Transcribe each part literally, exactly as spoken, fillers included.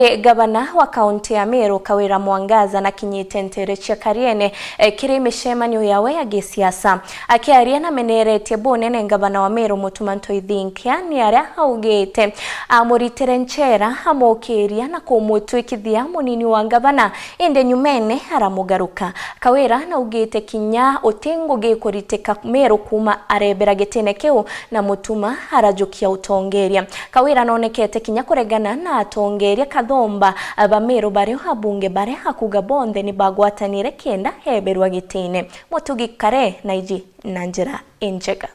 E, gavana wa kaunti ya Meru Kawira Mwangaza nakinyite ntere cia Kariene, e, kiri micemanio yawe ya gisiasa. Akiaria nameneretie bunene gavana wa Meru Mutuma Ntwethinkia ni aria augite amuritire nchera, amukiria na kumutwikithia munini wa gavana, indi nyumene aramugaruka. Kawira naugite kinya uti ngugi kuritika Meru kuuma arebera gitine kiu na Mutuma arajukia utongeria. Kawira nonekete kinya kuregana na atongeria kathomba ba Meru bario abunge baria akuga bonthe ni bagwatanire kenda eberwa gitine. Mutugi Kare na iji na njira injega.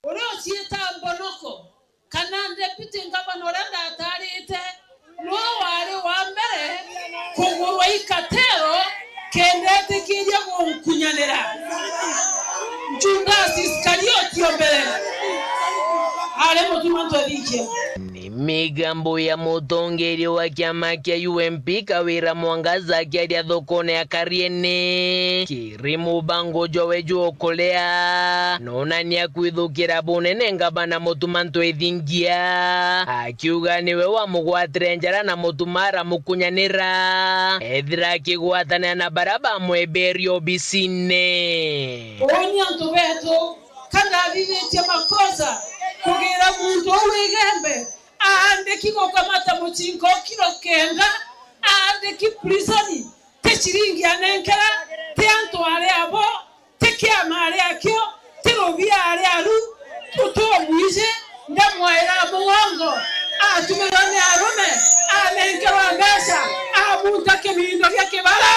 Uria uciita Mbonoko kana deputy governor uria ndatarite, niwe wari wa mbere kugurwa ikatero kenda etikiria gunkunyanira. Judas Iskarioti o mbere ari Mutuma Ntwethinkia. Ni migambo ya mutongeria wa kiama kia U M P Kawira Mwangaza akiaria thokone ya Kariene. Ri mubango jwawe jwa ukuria, nonania kwithukira bunene ngavana Mutuma Ntwethingia, akiuga niwe wamugwatire njara na Mutuma aramukunyanira, ethira akigwatanira na baria bamweberie obisine. Uuni antu betu, kana athithitie makosa kugira muntu uu Igembe aandiki gukamata mucinga o kiro kenda, aandiki prison, ti ciringi anenkera, ti antu ari abo, ti kiama ari akio, ti rubia ari aru, tutumwiji, ndamwaira mugongo, atumirwa ni arume, anenkerwa mbeca, amunta kimindo gia kibara.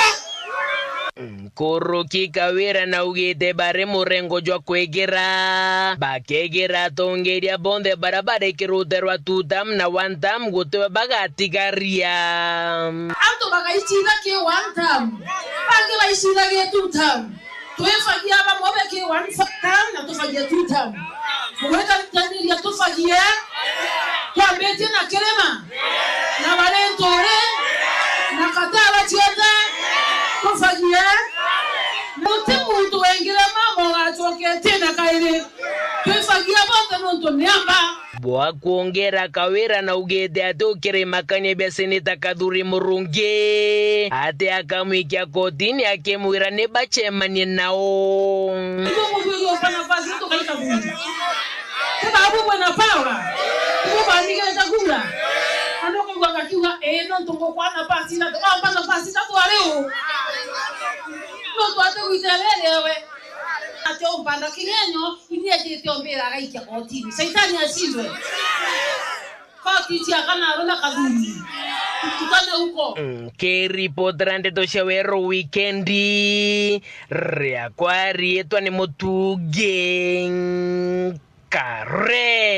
Nkuruki Kawira naugite bari murengo jwa kwigira, bakegira atongeria bonthe baria bari kirute rwa two term na one term gutiwe bagatigaria. Antu bagaicitha ki one term, bangi baicitha gi two term. Twifagia bamwe be ki one term na tufagia two term. Mugwitaniria tufagie, twambitie na Kirima, na Barinturi, na Katara ciothe, tufagie. Guti muntu wengire mama ugacoketie na kairi. Twifagia bonthe nontu ni amba. Bwa kwongera, Kawira naugite ati ukirimakania bia Seneta Kathuri Murungi, ati akamwikia kotini akimwira ni bacemanie nao. Ibo muthuria uka nafasi tukaita bunge. Ti babu bwina power. Ibo banigete kura. Andu kaigua gakiuga, "Ii, nontu ngukwa nafasi ithatu." Amba nafasi ithatu ari u? Nontu ati gwita riri ewe. Ati umpanda kingenyo, ini ejite umbira agaikia kotini. Shaitani acindwe. Koti cia kana arume Kathuri. Tukane huko. Nkiripotera ndeto cia Weru Wikendi, riakwa riitwa ni Mutugi Kare.